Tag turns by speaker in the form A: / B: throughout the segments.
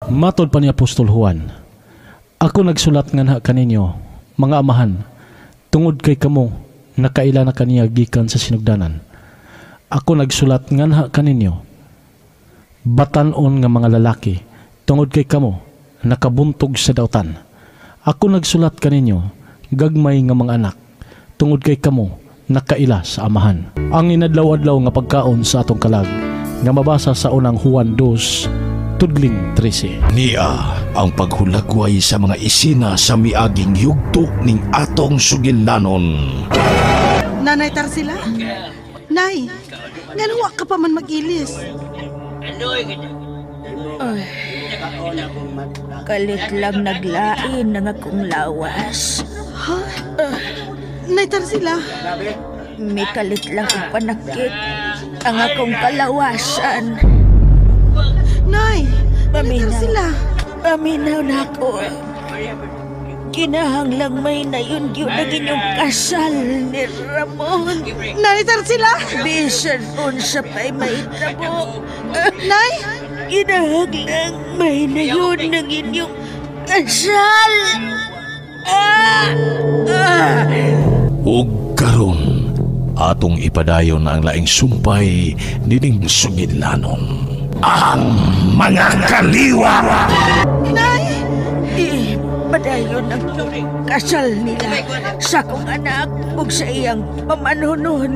A: Matod pa ni Apostol Juan, ako nagsulat nganha kaninyo, mga amahan, tungod kay kamo nakaila na kaniya gikan sa sinugdanan. Ako nagsulat nganha kaninyo, batan-on nga mga lalaki, tungod kay kamo nakabuntog sa dautan. Ako nagsulat kaninyo, gagmay nga mga anak, tungod kay kamo nakaila sa amahan. Ang inadlaw-adlaw nga pagkaon sa atong kalag, nga mabasa sa unang Juan 2:13.
B: Niya ang paghulagway sa mga isina sa miaging yugto ning atong sugilanon.
C: Nanay Tarsila? Nay, ngano wa ka pa man mag-ilis?
D: Ay, kalit lang naglain ang akong lawas.
C: Ha? Nay Tarsila?
D: May kalit lang ang panakit ang akong kalawasan.
C: Nay!
D: Paminaw.
C: Nay Tarsila!
D: Paminaw na ako. Kinahanglang may nayon yun ang inyong kasal ni Ramon.
C: Nay Tarsila!
D: Bisan unsa pa'y mahitabo.
C: Nay!
D: Kinahanglang may nayon ang inyong kasal. Ah! Ah!
B: Ug karon, atong ipadayon ang laing sumpay nining sugilanon. Ang mga kaliwa!
C: Nay!
D: Padayon ang kasal nila sa akong anak ug sa iyang pamanunon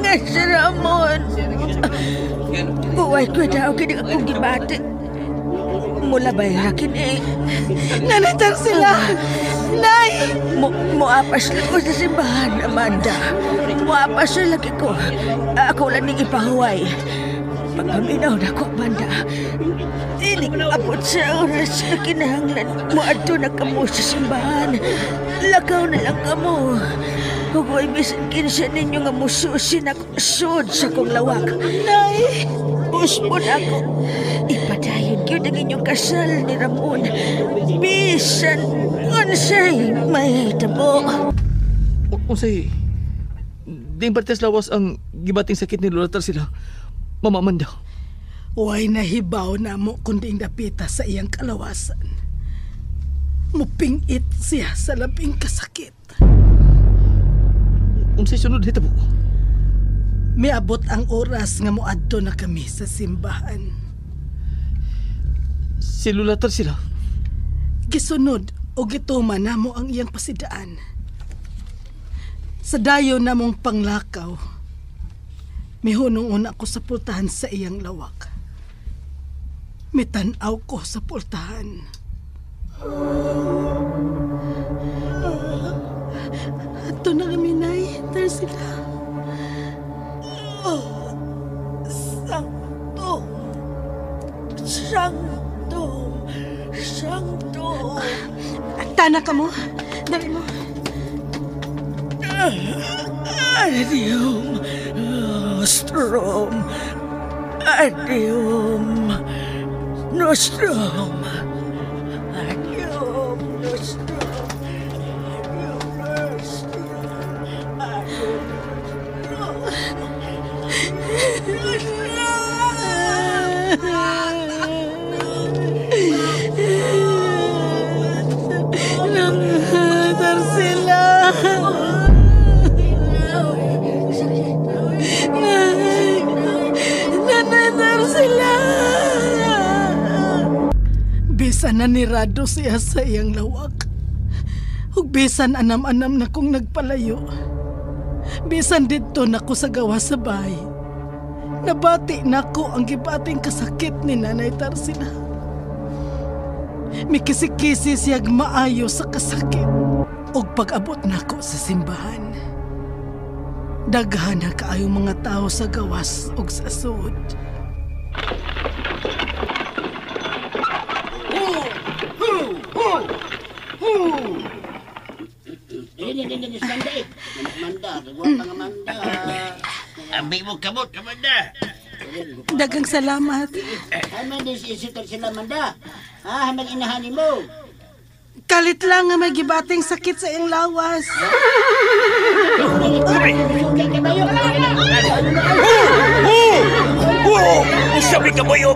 D: nga si Ramon. Buhay ko daw kini akong gibati. Mula bay akin eh.
C: Nanay Tarsila! Nay!
D: Muapas lang ko sa simbahan, Amanda. Muapas sa lagi ko. Ako lang ning ipahuway. Pagpaminaw na ko, Amanda. Inig abot sa oras na kinahanglan mo adto na kamo sa simbahan. Lakaw na lang kamo. Hugoy bisan kinsa ninyo nga mususin ako sud sa kong lawak.
C: Nay!
D: Usmon ako. Ipadayon gyud ang inyong kasal ni Ramon. Bisan unsay mahitabo.
E: Unsay ding partes lawas ang gibating sakit ni Lola Tarsila, Mama Amanda?
C: Way nahibaw na mo kundi ang dapita sa iyang kalawasan. Mupingit siya sa labing kasakit.
E: Unsay sunod hitabo?
C: Miabot ang oras nga moadto na kami sa simbahan.
E: Si Lola Tarsila?
C: Gisunod o gituma namo ang iyang pasidaan. Sa dayon namong panglakaw, mihunong una ko sa pultahan sa iyang lawak. Mitanaw ko sa pultahan. Ato na kami, Nay. Tarsila.
D: Oh, Sancto. Sancto. Sancto.
C: Tana ka mo. Dali mo.
D: Adium. Nostrum. Adium. Nostrum. Adium. Nostrum. Adium. Nostrum. Adium.
C: Tarsila. Nanay Tarsila. Bisan na nirado siya sa iyang lawak. Ug bisan anam-anam na kong nagpalayo. Bisan didto na ko sa gawa sa bahay. Nabati na ko ang gibating kasakit ni Nanay Tarsila. Mikisi-kisi siyag maayo sa kasakit. Ug pag-abot nako sa simbahan, daghan na kaayong mga tao sa gawas ug sa sud. Daghang salamat. Kalit lang nga may gibating sakit sa iyang lawas.
B: Sabi ka ba yun?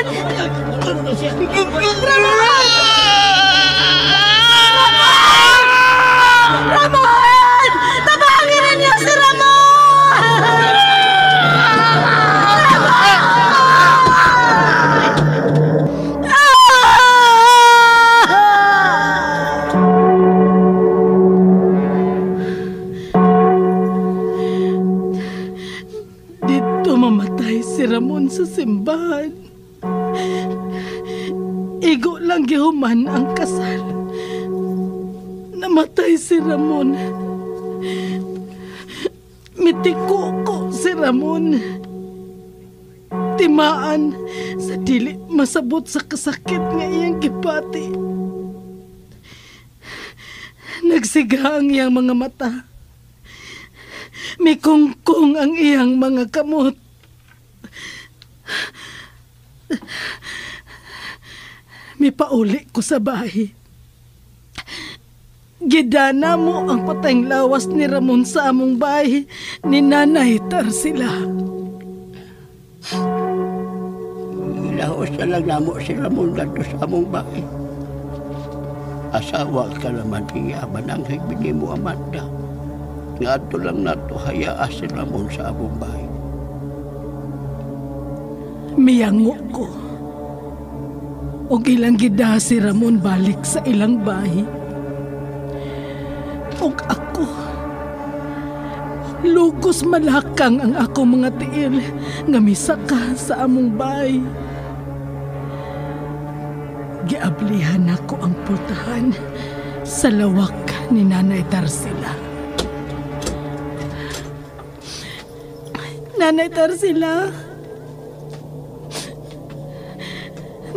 C: sa simbahan. Igo lang gihuman ang kasal. Namatay si Ramon. Mitiko ko si Ramon. Timaan sa dili masabot sa kasakit nga iyang gipati. Nagsiga ang iyang mga mata. Mikungkong ang iyang mga kamot. Mipauli ko sa bahay. Gidana mo ang patayng lawas ni Ramon sa among bahay ni Nanay Tarsila.
F: Ilaos na lang namo si Ramon gadto sa among bahay. Asawa ka naman iya mananghig bini mo Amanda. Ngadto lang nato hayaa si Ramon sa among bahay.
C: Miyango ko. Og ilang gida si Ramon balik sa ilang bahay. Og ako, lugos malakang ang ako mga tiil nga misaka sa among bahay. Giablihan ako ang pultahan sa lawak ni Nanay Tarsila. Nanay Tarsila.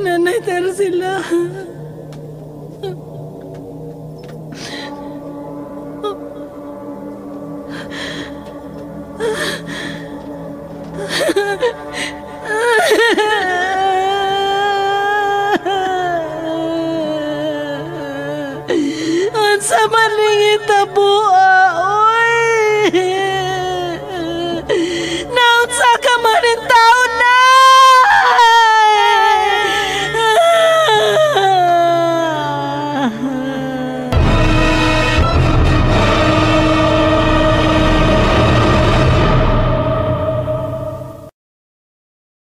C: Nanay Tarsila. Unsa man ning